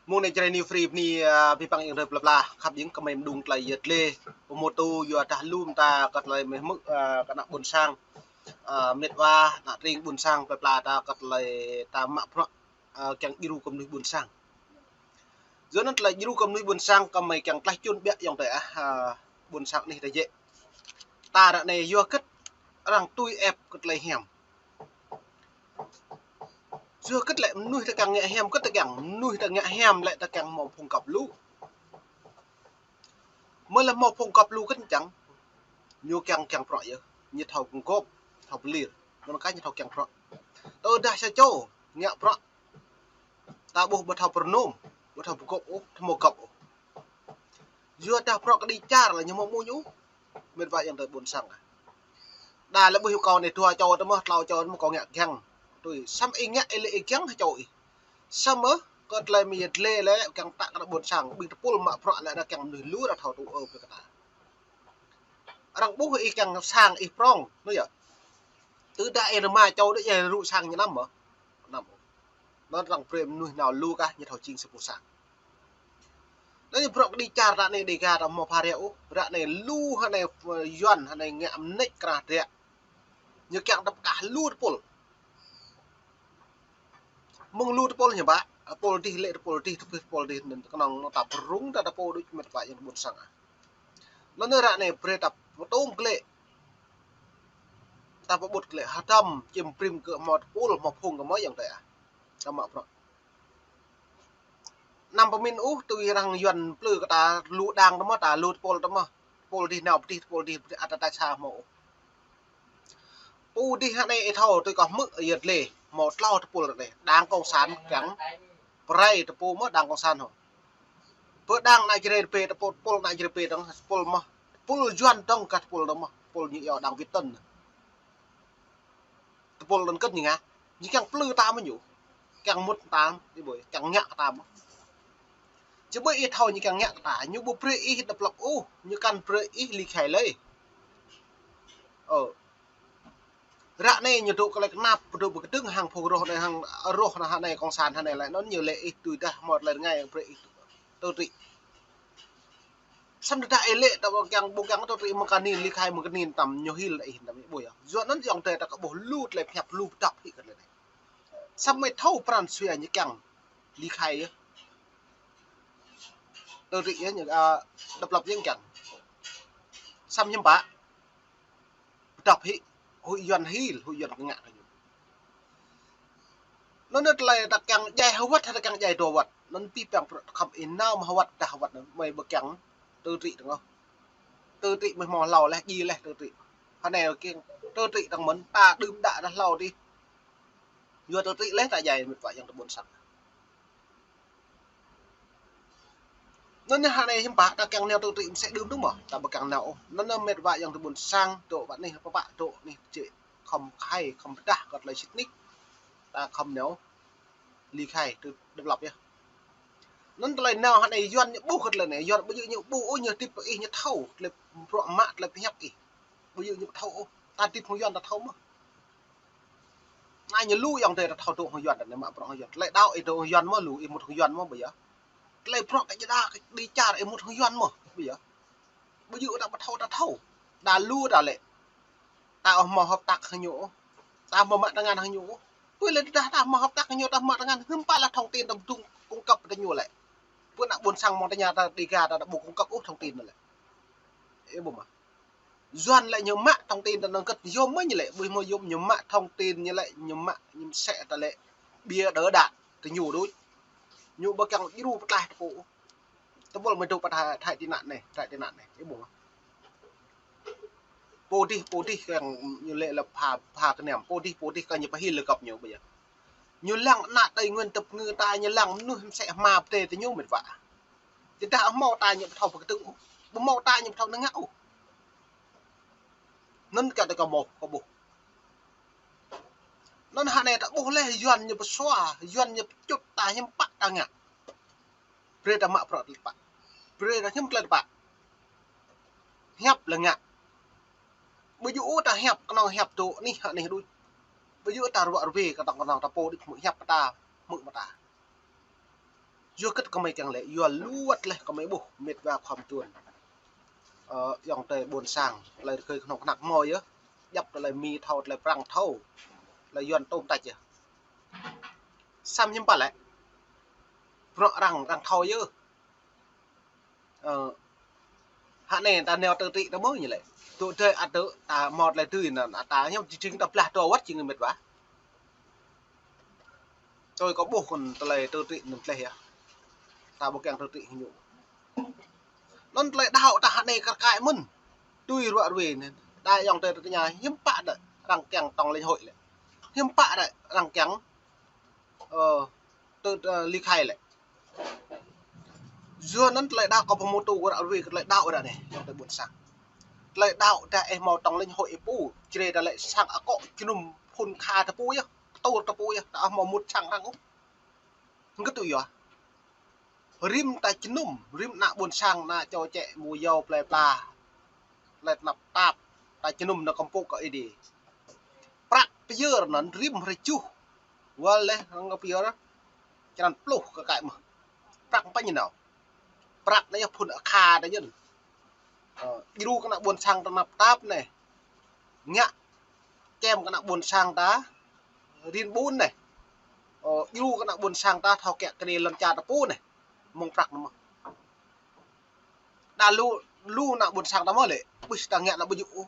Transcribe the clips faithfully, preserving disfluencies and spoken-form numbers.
Mơ̆ng anai Jrai New Free bơni, a, abih bang ayŏng adơi plơi pla, khăp jing kơmơi mơdung tơlơi yet lĕ, pơhmutu yua dah lŏm ta kơ tơlơi mơ̆ hmư̆, a, kơ ană ƀôn sang, a, met wa, ană tring ƀôn sang plơi pla ta kơ tơlơi ta mă bruă, a, kiăng djru kơ mơnuih ƀôn sang. Yua anŭn tơlơi djru kơ mơnuih ƀôn sang kơmơi kiăng tlaih čun biă ayŏng adơi ah, a, ƀôn sang anih ta jĕ. Ta ră anai yua hơget arăng tui ĕp kơ tơlơi hiam. Yua hơget lĕ mơnuih ta kiăng ngă hiam, hơget ta kiăng mơnuih ta ngă hiam lĕ ta kiăng hmâo phung găp lu. Mơ̆ lĕ hmâo phung găp lu hơget čang. Ñu kiăng kiăng bruă yơh, ñu thâo gum gôp, thâo pơlir. Anŭn kah ñu thâo kiăng bruă. Tơdah sa čô ngă bruă, ta ƀuh ƀu thâo pơrơnŭm, ƀu thâo pơgôp ôh, thâo hmâo găp ôh. Yua dah bruă kơđi čar lĕ ñu hmâo mơ̆ ñu. Met wa ayŏng adơi ƀôn sang ah. Đa lĕ ƀuh kâo anai dua čô tơ mơ̆, klâo čô tơ mơ̆ kâo ngă giăng. Tui, samơ̆ ih ngă ih lĕ ih giăng hă čô ih. Samơ̆ kơ tơlơi mơ̆ yet lĕ lĕ kiăng tă kơ ană ƀôn sang, ƀing tơpul mă bruă lĕ arăng kiăng mơnuih lu arăng thâo tŭ ơ brơi kơ ta. Arăng ƀuh ih kiăng sang ih prŏng, anŭn yơh. Tơdah ih rơma čô đôč ih rŭ sang ñu anăm mơ̆. Anăm. Anŭn arăng brơi mơnuih nao lu kah ñu thâo jing sa boh sang. Anŭn ñu bruă kơđi čar ră anai Dega ta hmâo pha rai ôh, ră anai lu hơnai, ơ, Yuan hơnai ngă mơneč krah dră. Ñu kiăng ta pơkah lu tơpul. Mơ̆ng lu tơpul ñu ƀă, tơpul dih lĕ tơpul dih, tơpul dih, anŭn kơnơ̆ng ta pơrŭng ta tơpul đôč met wa ayŏng ƀôn sang ah. Anŭn ră anai brơi ta pơtŭm glaĭ. Ta pơƀut glaĭ hơdăm, čim prim kơ hmâo tơpul, hmâo phung kơ mơi ayŏng adơi ah. Ta mă bruă. Anăm pơmĭn ôh, tui arăng Yuan plư kơ ta lu đang tơ mơ̆, ta lu tơpul tơ mơ̆. Tơpul dih nao pơ dih, tơpul dih pơ dih, ăt ta sa hmâo ôh. Pô dih hơnai ih thâo tui kâo hmư̆ yet lĕ, hmâo klâo tơpul ră anai. Đang cộng sản kiăng pơrai tơpul mơ̆ đang cộng sản hŏ. Pơ đang ană Jrai rơbê tơpul, tơpul ană Jrai rơbê dơ̆ng, tơpul mơ̆. Tơpul Yuan dơ̆ng kah tơpul dơ̆ng mơ̆. Tơpul ñu iâu đang Việt Tân. Tơpul anŭn kơt ñu ngă. Ñu kiăng plư ta mơ̆ ñu. Kiăng mŭt ta, ih ƀuh, kiăng ngă kơ ta mơ̆. Či ƀuh ih thâo ñu kiăng ngă kơ ta, ñu ƀu brơi ih độc lập ôh, ñu kăn brơi ih ly khai lơi. Ơ. Ră anai ñu dŏ kơ lĕ kơnap, dŏ ƀơi kơdơ̆ng hăng phung roh anai, hăng roh anai hơnai cộng sản hơnai lĕ, anŭn ñu lĕ ih tui dah hmâo tơlơi rơngai brơi ih tơtrĭ. Samơ̆ tơdah ih lĕ ta ƀu kiăng, ƀu kiăng tơtrĭ mơ̆ng kơ anai, ly khai mơ̆ng kơ anai tăm ñu hil ih tăm ih ƀuh yơh. Yua anŭn ayŏng adơi ta kơ ƀuh lu tơlơi pơhiăp lu pơdăp hĭ kơ tơlơi anai. Samơ̆ thâo pran jua ñu kiăng ly khai yơh. Tơtrĭ yơh ñu, a, độc lập yơh kiăng. Samơ̆ hiư̆m pă. Pơdăp hĭ, huĭ Yuan hil, huĭ Yuan kơ ngă kơ ñu. Anŭn tơlơi ta kiăng djai hơwăt, ta kiăng djai dua wăt. Anŭn abih bang bruă khăp ih nao mă hơwăt dah hơwăt anŭn, mơi ƀu kiăng tơtrĭ dơ̆ng ôh. Tơtrĭ mơi hmâo hlâo leh, djai leh tơtrĭ. Hơnai kiăng tơtrĭ dơ̆ng mơ̆n, ta đưm đă dah hlâo dih. Yua tơtrĭ leh ta djai met wa ayŏng adơi ƀôn sang. Anŭn anai hơnai hiư̆m pă ta kiăng nao tơtrĭ mơsĕ đưm dơ̆ng mơ̆, ta ƀu kiăng nao ôh. Anŭn anai met wa ayŏng adơi ƀôn sang, dŏ ƀă anih pơpă dŏ anih jĕ khŏm khai, khŏm pơdah kơ tơlơi sĭt nik. Ta khŏm nao ly khai tơ độc lập yơh. Anŭn tơlơi nao hơnai Yuan ñu ƀuh kơ tơlơi anai, Yuan ƀu djơ̆ ñu ƀuh ôh, ñu hơdip kơ ih ñu thâo, tơlơi bruă mă, tơlơi pơhiăp ih. Ƀu djơ̆ ñu thâo ôh, ta hơdip hăng Yuan ta thâo mơ̆. Anai ñu lu ayŏng adơi ta thâo dŏ hăng Yuan, ta anai mă bruă hăng Yuan. Tơlơi đaŏ ih dŏ hăng Yuan mơ̆, lu ih mŭt hăng Yuan mơ̆ ƀu yơh. Tơlơi bruă kơ jơda kơ kơđi čar ih mŭt hăng Yuan mơ̆ ƀu yơh. Ƀu djơ̆ ta ƀu thâo ta thâo. Đa lu đa lĕ. Ta ƀu hmâo hợp tác hăng ñu ôh. Ta ƀu hmâo mă tơngan hăng ñu ôh. Tui lĕ tơdah ta ƀu hmâo hợp tác hăng ñu, ta ƀu hmâo mă tơngan, hiư̆m pă lĕ thông tin ta ƀu dŏ cung cấp kơ ñu lĕ. Pơ ană ƀôn sang mơ̆ng tơña ta Dega ta ƀu cung cấp ôh thông tin anŭn lĕ. Ih ƀuh mơ̆. Yuan lĕ ñu mă thông tin ta anŭn kơt yôm mơ̆ ñu lĕ, ƀu hmâo yôm ñu mă thông tin ñu lĕ, ñu mă ñu mơsĕ ta lĕ bia đỡ đạn, tơ ñu đôč. Ñu ƀu kiăng djru pơtlaih tơpul. Tơpul mơi dŏ pơ Thái, Thái tị nạn anai, Thái tị nạn anai, ih ƀuh mơ̆. Pô dih, pô dih kiăng ñu lĕ lăp pha, pha kơnăm, pô dih, pô dih kiăng ñu pơhil lĕ găp ñu ƀu yơh. Ñu lăng ană Tây Nguyên tơpơngư ta, ñu lăng mơnuih mơsĕ hma pơdai tơ ñu met wa. Tơdah hmâo ta ñu ƀu thâo pơkơdơ̆ng ôh, ƀu hmâo ta ñu ƀu thâo nao ngă ôh. Anŭn kơ tơ kâo ƀuh, kâo ƀuh. Anŭn hơnai ta ƀuh leh Yuan ñu pơsua, Yuan ñu pơčŭt ta hiư̆m pă ta ngă. Brơi ta mă bruă tơlơi tơpă. Brơi ta hiư̆m tơlơi tơpă. Hiăp lĕ ngă. Ƀu djơ̆ ôh ta hiăp kơnơ̆ng hiăp dŏ anih anih đôč. Ƀu djơ̆ ta ruă rơwe kơnơ̆ng kơnơ̆ng ta pô đĭ hmư̆ hiăp ta, hmư̆ mơta. Yua kơ kơmơi kiăng lĕ, yua luăt lĕ kơmơi ƀuh, mĕt wa khŏm tuan. Ơ, ayŏng adơi ƀôn sang, tơlơi rơkơi kơnuk kơna hmâo yơh. Djăp tơlơi Mi thâo, tơlơi Prăng thâo, tơlơi Yuan tôm tač yơh. Samơ̆ hiư̆m pă lĕ. Bruă arăng, arăng thâo yơh. Ơ, hă anai ta nao tơtĭ ta mơ̆ ñu lĕ. Tŭ dơi ăt tŭ ta hmâo tơlơi tui anŭn, ta hiư̆m jing ta blah dua wơ̆t jing mĕt wa. Tui kâo ƀuh kơ tơlơi tơtĭ anŭn tleh yơh. Ta ƀu kiăng tơtĭ hơñu. Anŭn tơlơi đaŏ ta hă anai kar kaĭ mơ̆n. Tui ruă ruê anai. Đa ayŏng adơi ta tơña hiư̆m pă đa arăng kiăng tŏng lĕnh hội lĕ. Hiư̆m pă đa arăng kiăng, ơ, tơ, tơ, ly khai lĕ. Yua anŭn tơlơi đaŏ kâo pơhmutu kơ ruă ruê kơ tơlơi đaŏ ră anai, ayŏng adơi ƀôn sang. Tơlơi đaŏ đa ih hmâo tŏng lĕnh hội ih pô, čre đa lĕ sang akŏ jơnum phŭn kha ta pô yơh, kơtur ta pô yơh, ta hmâo mŭt sang arăng ôh. Hơget tŭ yua. Rĭm ta jơnum, rĭm ană ƀôn sang, ană čô čĕ, mu yâo plơi pla, tơlơi tơnap tap, ta jơnum nao kơmpŭk kơ Ơi Adai. Prăk pơyơr anŭn rĭm hrơi juh. Wơ̆t lĕ hăng pơyơr črăn pluh kơ kaĭ mơ̆. Prăk pă ñu nao. Prăk anai yơh phŭn akha ta yơh. Ơ, djru kơ ană ƀôn sang ta tơnap tap anai. Ngă čem kơ ană ƀôn sang ta rin ƀun anai. Ơ, djru kơ ană ƀôn sang ta thâo kiă kriê lŏn čar ta pô anai. Mơ̆ng prăk anŭn mơ̆. Đa lu, lu ană ƀôn sang ta mơ̆ lĕ, ƀuh ta ngă ană ƀu djơ̆ ôh.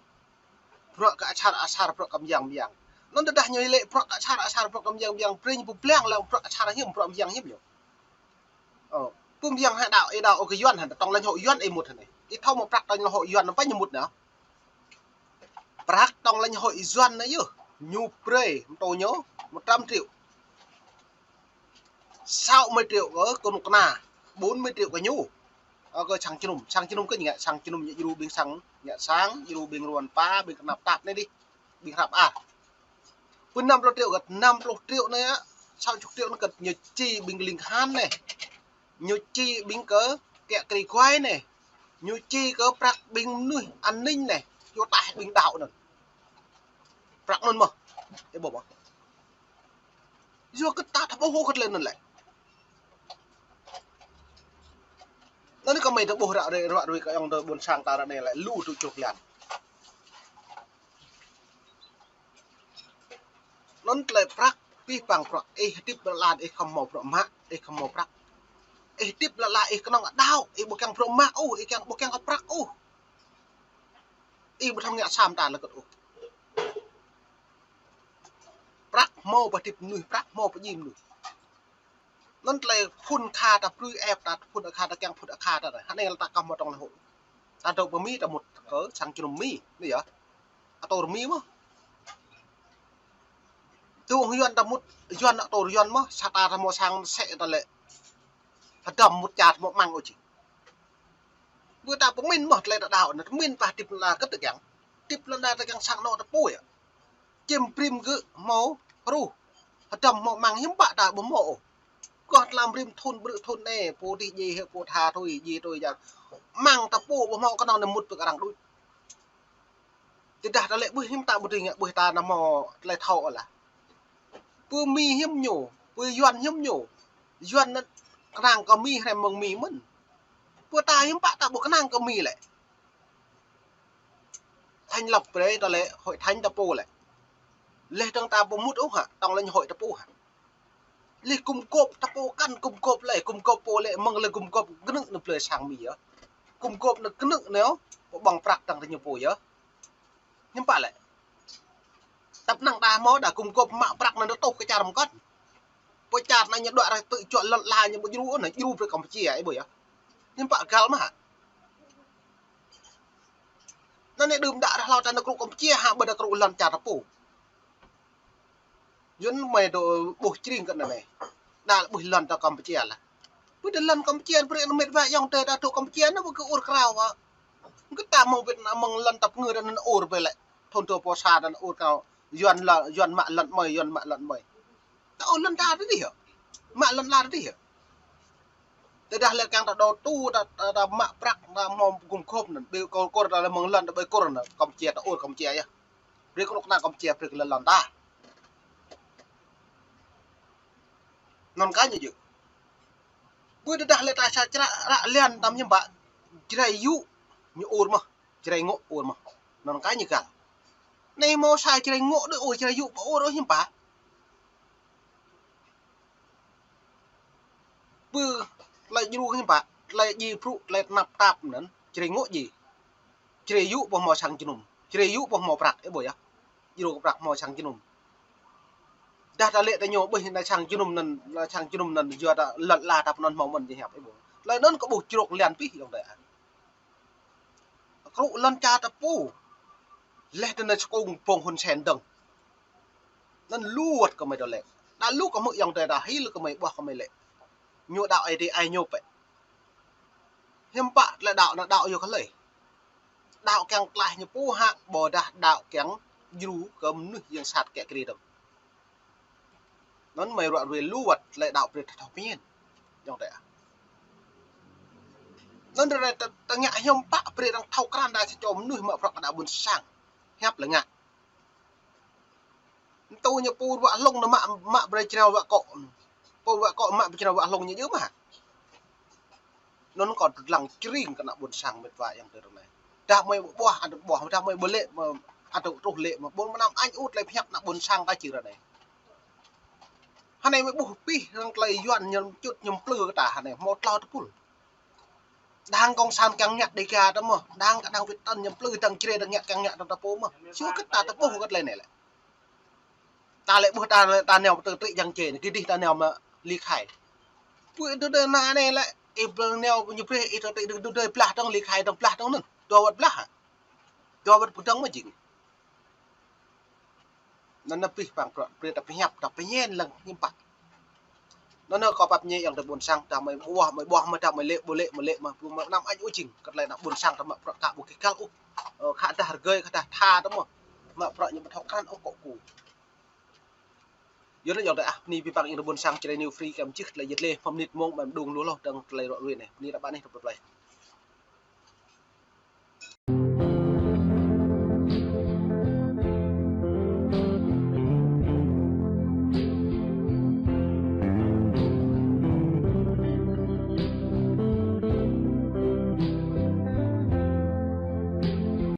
Bruă kơ asar asar, bruă kơ mơyang mơyang. Anŭn tơdah ñu lĕ bruă kơ asar asar, bruă kơ mơyang mơyang, brơi ñu pơblang lăng bruă asar hiư̆m, bruă mơyang hiư̆m ñu. Ơ, pơm yang hă đaŏ, ih đaŏ kơ Yuan hă, tŏng lĕnh hội Yuan ih mŭt hă anai. Ih thâo mơ̆ prăk tŏng lĕnh hội Yuan anŭn pă ñu mŭt anai. Prăk tŏng lĕnh hội Yuan anai yơh. Ñu brơi, mơtô ñu, một trăm triệu. Sáu mươi triệu kơ kơnuk kơna, bốn mươi triệu kơ ñu. Ơ, kơ sang jơnum, sang jơnum kơ ñu ngă, sang jơnum ñu djru ƀing sang, ngă sang, djru ƀing ruan pa, ƀing tơnap tap anai dih. Ƀing hrăp ah. Pơ năm pluh triệu gơ̆t, năm pluh triệu anai, sáu chục triệu anai gơ̆t ñu či ƀing ling han anai. Ñu či ƀing kơ kiă kriê guai anai. Ñu či kơ prăk ƀing mơnuih an ninh anai. Yua taih ƀing đaŏ anŭn. Prăk anŭn mơ̆. Ih ƀuh mơ̆. Yua kơ ta thâo ƀuh hơget lĕ anŭn lĕ. Anŭn kơmơi ta ƀuh ruă ruê, ruă ruê kơ ayŏng adơi ƀôn sang ta ră anai lĕ lu tŭ čuh lan. Anŭn tơlơi prăk, pih pang prăk, ih hơdip lala ih khŏm hmâo bruă mă, ih khŏm hmâo prăk. Ih hơdip lala ih kơnơ̆ng đaŏ, ih ƀu kiăng bruă mă ôh, ih kiăng ƀu kiăng kơ prăk ôh. Ih ƀu thâo ngă sa mơta lơkơt ôh. Prăk hmâo pơhơdip mơnuih, prăk hmâo pơdjai mơnuih. Anŭn tơlơi phŭn akha ta brơi ĕp ta, phŭn akha ta kiăng phŭn akha ta. Hă anai lĕ ta kơ hmâo tŏng lĕnh hội. Ta dŏ pơ Mi ta mŭt kơ sang jơnum Mi, anai yơh. Atur Mi mơ̆. Tŭ Yuan ta mŭt, Yuan atur Yuan mơ̆, sa ta ta hmâo sang sĕ ta lĕ. Hơdăm mŭt čar hmâo măng ôh či. Ƀu ta pơmĭn mơ̆ tơlơi ta đaŏ anai, pơmĭn pă hơdip lŏn ta kơ ta kiăng. Hơdip lŏn ta ta kiăng sang anŏ ta pô yơh. Čem brĭm gơ̆ hmâo hruh. Hơdăm hmâo măng hiư̆m pă ta ƀu hmâo ôh. Kơ tlam brĭm thun brư̆ thun anai, pô dih djai hĕ pô tha tui, djai tui jang. Măng ta pô ƀu hmâo kơnơ̆ng anai mŭt pơ kơ arăng đôč. Tơdah ta lĕ ƀuh hiư̆m ta ƀu dih ngă ƀuh ta anăm hmâo tơlơi thâo ôh lah. Pơ Mi hiư̆m ñu, pơ Yuan hiư̆m ñu. Yuan anŭn kơnang kơ Mi hrăm mơ̆ng Mi mơ̆n. Pơ ta hiư̆m pă ta ƀu kơnang kơ Mi lĕ. Thành lập brơi ta lĕ hội thánh ta pô lĕ. Leh dơ̆ng ta ƀu mŭt ôh hă, tŏng lĕnh hội ta pô hă. Leh gum gôp ta pô kăn gum gôp lĕ, gum gôp pô lĕ, mơ̆ng lĕ gum gôp gơnưk anŭn plơi sang Mi yơh. Gum gôp anŭn gơnưk anŭn, pơƀơ̆ng prăk dơ̆ng ta ñu pô yơh. Hiư̆m pă lĕ. Tăp năng đa hmâo đa gum gôp mă prăk anŭn tŭ kơ čar mơkŏn. Pơ čar anai ñu đuaĭ ră tŭ čuă lŏn la ñu ƀu djru anŭn, djru brơi Kampuchia, ih ƀuh yơh. Hiư̆m pă găl mơ̆ hă. Anŭn anai đưm đă ră hlâo ta nao krŭ Kampuchia hă, ƀu đa krŭ lŏn čar ta pô. Yuan mơi dŏ ƀuh čring kơ anŭn anai. Đa ƀuh lŏn ta Kampuchia lah. Ƀu đa lŏn Kampuchia brơi anŭn mĕt wa ayŏng adơi ta dŏ Kampuchia anŭn ƀu kơ ur krao hă. Kơ ta mơ̆ng Việt Nam mơ̆ng lŏn ta pơngư anŭn ur ƀơi lĕ. Thun dua pluh sa anŭn ur krao. Yuan la, Yuan mă lŏn mơi, Yuan mă lŏn mơi. Ta ur lŏn ta tơdih hă. Mă lŏn la tơdih hă. Tơdah lĕ kiăng ta dŏ tŭ ta, ta, ta mă prăk ta hmâo gum gôp anŭn. Ƀu kơ kơ ta lĕ mơ̆ng lŏn ta ƀu kơ anŭn. Kampuchia ta ur Kampuchia yơh. Brơi kơ kơnuk kơna Kampuchia brơi kơ lŏn ta. Anŭn kơ ñu yơh. Ƀơi tơdah lĕ ta sa čră ră lăn tăm hiư̆m pă, Jrai yŭ ñu ur mơh, Jrai ngŏ ur mơh. Anŭn kơ ñu găl. Anai hmâo sa Jrai ngŏ đôč ôh, Jrai yŭ pơ ur ôh hiư̆m pă. Ƀơi tơlơi djru hiư̆m pă, tơlơi djai brŭ, tơlơi tơnap tap anŭn, Jrai ngŏ djai. Jrai yŭ ƀu hmâo sang jơnum, Jrai yŭ ƀu hmâo prăk, ih ƀuh yơh. Djru kơ prăk hmâo sang jơnum. Dah ta lĕ ta ñu ƀuh na sang jơnum anŭn, na sang jơnum anŭn yua ta lăt la ta pơnăn hmâo mơ̆n jơh hiăp, ih ƀuh. Tơlơi anŭn kơ ƀuh jrôk lăn pih ayŏng adơi ah. Krŭ lŏn čar ta pô. Leh tơ anai skung pông Hun Sen dơ̆ng. Anŭn lu wơ̆t kơ mơi dŏ lĕ. Đa lu kơ mơi ayŏng adơi đa hil kơ mơi ƀuh kơ mơi lĕ. Ñu đaŏ ai dih ai ñu pĕ. Hiư̆m pă tơlơi đaŏ anŭn đaŏ yua kơ hlơi. Đaŏ kiăng tlaih ñu pô hă, ƀôdah đaŏ kiăng djru kơ mơnuih yang sat kiă kriê dơ̆ng. Anŭn mơi ruă ruê lu wơ̆t tơlơi đaŏ brơi ta thâo pơmĭn. Ayŏng adơi ah. Anŭn ră anai ta, ta ngă hiư̆m pă brơi arăng thâo krăn đa sa čô mơnuih mă bruă kơ đa ƀuôn sang. Hiăp lĕ ngă. Ntŭ ñu pô ruă hlŏng anŭn mă, mă brơi črao ruă akŏ. Pô ruă akŏ mă brơi črao ruă hlŏng ñu djơ̆ mơ̆. Anŭn kâo lăng čring kơ ană ƀuôn sang mĕt wa ayŏng adơi ră anai. Dah mơi ƀuh, ăt ƀuh, dah mơi ƀu lĕ, mă, ăt truh lĕ, mă, ƀôn mơnam añ ŭt tơlơi pơhiăp ană ƀuôn sang kơ čih ră anai. Hơnai mơi ƀuh pih, arăng tơlơi Yuan ñu čut ñu plư kơ ta hơnai, hmâo tlâo tơpul. Đang Cộng sản kiăng ngă Đêga ta mơ̆n, đang, đang Việt Tân ñu plư, đang Jrai đang ngă kiăng ngă ta pô mơ̆n. Sui kơ ta ta ƀuh kơ tơlơi anai lĕ. Ta lĕ ƀuh ta, ta nao tơ trĭ jang čê anai, kơdih ta nao mă ly khai. Pui tơ tơ anai anai lĕ, ih ƀu nao ñu brơi, ih tơ trĭ tơ tơ blah dơ̆ng ly khai dơ̆ng blah dơ̆ng anŭn. Dua wơ̆t blah hă? Dua wơ̆t pơdơ̆ng mơ̆ jing. Anŭn anai pih păng bruă, brơi ta pơhiăp, ta pơñen lăng hiư̆m pă. Anŭn anai kâo pap ñe ayŏng adơi ƀuôn sang, dah mơi ƀuh, mơi ƀuh, mơi dah mơi lĕ, ƀu lĕ, mơi lĕ mă, ƀu mă anăm añ ôh jing, kơ tơlơi ană ƀuôn sang ta mă bruă ka ƀu kơkăl ôh. Ơ, khă dah rơgơi, khă dah tha ta mơ̆n. Mă bruă ñu ƀu thâo krăn ôh kơ ku. Yua anŭn ayŏng adơi ah, bơni abih bang ayŏng adơi ƀuôn sang Jrai New Free kơ mơ̆ng čih tơlơi yet lĕ, pơmĭn mơ̆ng ƀăm đung lu hloh dơ̆ng tơlơi ruă ruê anai. Bơni ră anai, ră anai.